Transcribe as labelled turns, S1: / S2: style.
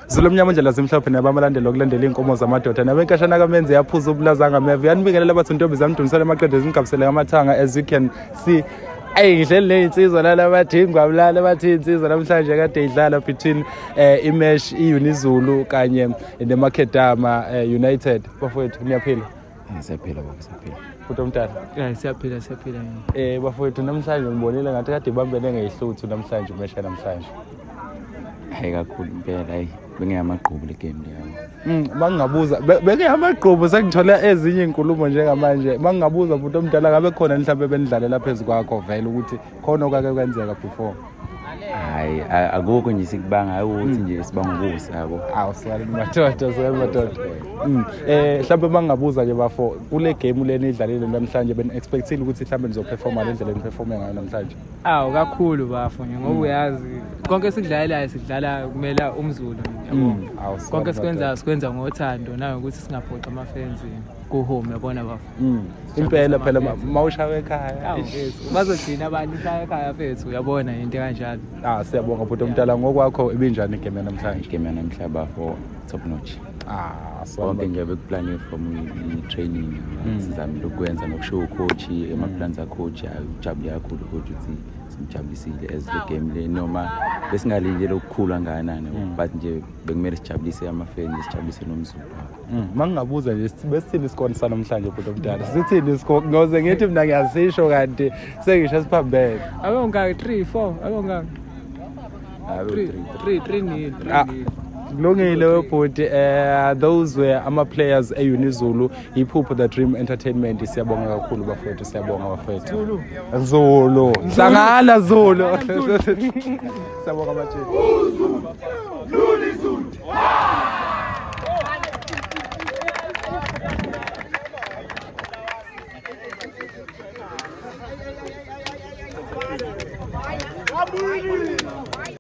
S1: Zulu omnyama ndlela zimhlophe nabamalandela okulandela iy'nkomo zamadoda nabenkashana kamenze yaphuza ubulaza ngameva yanibingelela bathi ntombi zamdumisela amaqede zimgabisele ngamathanga. As you can see, ayi, ngihleli ney'nsizwa lana, bathi ingwamlana, bathi iy'nsizwa namhlanje kade idlala between imesh i-Unizulu kanye neMakhedama United. Bafowethu, niyaphila?
S2: Siyaphila baba, siyaphila.
S1: Futhi omdala.
S3: Ya, siyaphila, siyaphila.
S1: Bafowethu, namhlanje ngibonile ngathi kade ibambene ngeyihluthu namhlanje umesha namhlanje.
S2: Hayi, kakhulu impela, hayi, bengeyamagqubu le game leyo.
S1: Mangingabuza, bengeyamagqubu, sengithola ezinye inkulumo njengamanje. Mangingabuza, bhuti omdala, ngabe khona mhlawumbe benidlalela phezu kwakho vele ukuthi khona okake kwenzeka before?
S2: Hayi, akukho nje sikubanga, hayi, ukuthi nje sibanga ukusa, yabo.
S1: Awu, siyani madoda, siyani madoda. Mhlawumbe mangingabuza ke bafo, kule game leni idlalile namhlanje, ben expectile ukuthi mhlawumbe nizoperforma le ndlela eniperforme ngayo namhlanje?
S3: Awu, kakhulu bafo nje, ngoba uyazi konke esikudlalelayo sikudlala kumela umZulu, yabo.
S1: Awu, siyani
S3: Konke
S1: madoda.
S3: sikwenzayo sikwenza ngothando nangokuthi singaphoxi ama-fans ku-home, yabona bafo.
S1: Impela phela mawushawe ekhaya.
S3: Awu mfethu, bazogcina abantu uhlala ekhaya fethu, uyabona, into kanjalo.
S1: Ah, siyabonga bhuti omdala. Ngokwakho ibinjani igame namhlanje?
S2: Game yanamhla bafo, top notch.
S1: Ah, siyabonga.
S2: Konke nje bekuplaniwe from i-training, sizamile ukwenza nokushow ucoach ema-plans acoach. Ujabule kakhulu coach ukuthi simjabulisile as le game le, noma besingalindele okukhulu kangakanani, but nje bekumele sijabulise ama-fans, sijabulise nomZulu.
S1: Mangingabuza nje, besithini isikole sanamhlanje, bhuti omdala? Sithini isikole? Ngoze ngithi mina ngiyasisho kanti sengisho siphambene.
S3: Abe ngaki 3 4, abe ngaki 3 3 3 nil. 3
S1: Ah,
S3: nil.
S1: Kulungile bhuti. Those were ama players eUnizulu, iphupho The Dream Entertainment. Siyabonga kakhulu bafowethu, siyabonga bafowethu. Zulu. Hlangana Zulu. Siyabonga matshini.
S4: Zulu!